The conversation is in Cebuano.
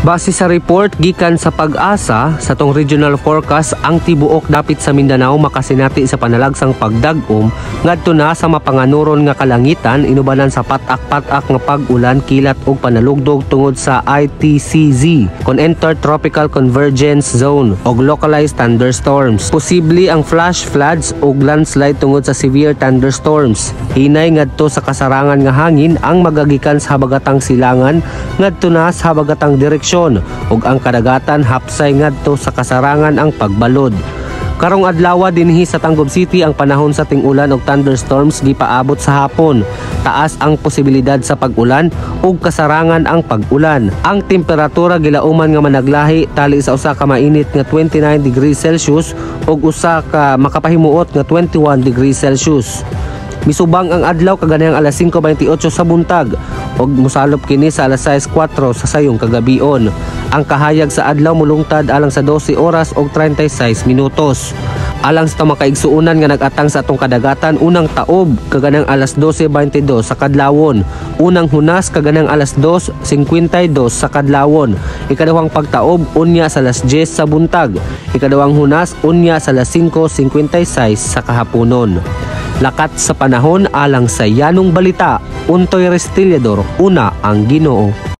Base sa report gikan sa PAGASA sa atong regional forecast, ang tibuok dapit sa Mindanao makasinati sa panalagsang pagdag-om ngadto na sa mapanganuron nga kalangitan inubanan sa pat-ak-pat-ak nga pag-ulan, kilat ug panalugdog tungod sa ITCZ kon Intertropical Convergence Zone og localized thunderstorms. Posible ang flash floods ug landslide tungod sa severe thunderstorms. Hinay ngadto sa kasarangan nga hangin ang magagikan sa habagatang silangan ngadto na sa habagatang direksyon ug ang kadagatan hapsay ngadto sa kasarangan ang pagbalod. Karong adlaw dinhi sa Tangub City, ang panahon sa ting-ulan og thunderstorms gipaabot sa hapon. Taas ang posibilidad sa pag-ulan ug kasarangan ang pag-ulan. Ang temperatura gilauman nga managlahi tali sa usa ka mainit nga 29 degrees Celsius ug usa ka makapahimuot nga 21 degrees Celsius. Misubang ang adlaw kaganihang alas 5:28 sa buntag ug mosalop kini sa alas 6:04 sa sayong kagabion. Ang kahayag sa adlaw mulungtad alang sa 12 oras og 36 minutos. Alang sa mga kaigsuonan nga nag-atang sa atong kadagatan, unang taob kaganang alas 12:22 sa kadlawon. Unang hunas kaganang alas 2:52 sa kadlawon. Ikaduhang pagtaob unya sa alas 10 sa buntag. Ikaduhang hunas unya sa alas 5:56 sa kahaponon. Lakat sa panahon alang sa Yanong Balita, Untoy Restillador, una ang Ginoo.